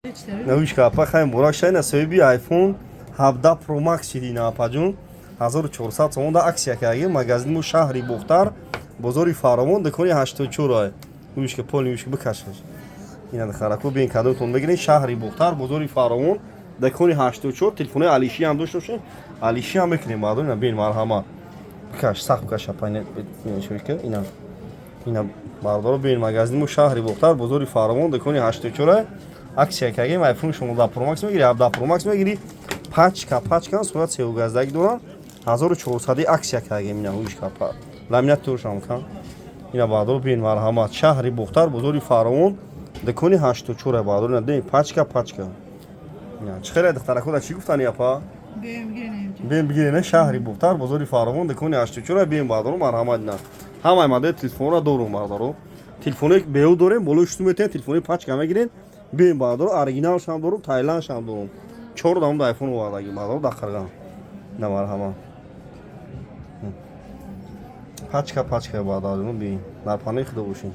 Навишка, апа, хай, муборак шай. На соҳиби iPhone 17 Pro Max шиди на, апаҷон. 1400 сомон да акция кардагем. Магазини мо шаҳри Бохтар, бозори Фаровон, дукони 84 ай. Вишка, поли вишка, бикашаш. Ина хараку бин, кадомтон бигиред. Шаҳри Бохтар, бозори Фаровон, дукони 84. Телефонои алиши ҳам дошта бошед, алиши ҳам мекунем, мардум. Ина бин, марҳамат, бикаш, сахт бикаш, апа. Ина, ина, бардоро, бин, магазини мо шаҳри Бохтар, бозори Фаровон, дукони 84 ай. Акция кардем. iPhone 16 Pro Max мегири, 17 Pro Max мегири, пачка пачка, сурат сеугаздаги дорам, 1400 акция кардем. Ина ҳушка, ламинат туршам кан. Ина, бардоро, бин, марҳамат, шаҳри Бохтар, бозори Фаровон, дукони 84 ай, бардоро. Ина дин, пачка пачка. Ина чӣ хеле духтаракода чӣ гуфтани, апа? Бем бигирен. Шаҳри Бохтар, бозори Фаровон, дукони 84 ай. Бем, бардоро, марҳамат. Ина ҳамаи модели телефонро дорум, бардоро. Телефонои беу дорем, болои шуту метавонед, телефонои пачка мегиред. Бем, бардоро, оригиналшам дорум, тайландшам дорум. Чор дамда айфон овардаги, бардоро, дар қирған. На, марҳамат, пачка пачка, бардоро, бин. Дар панои Худо бошед.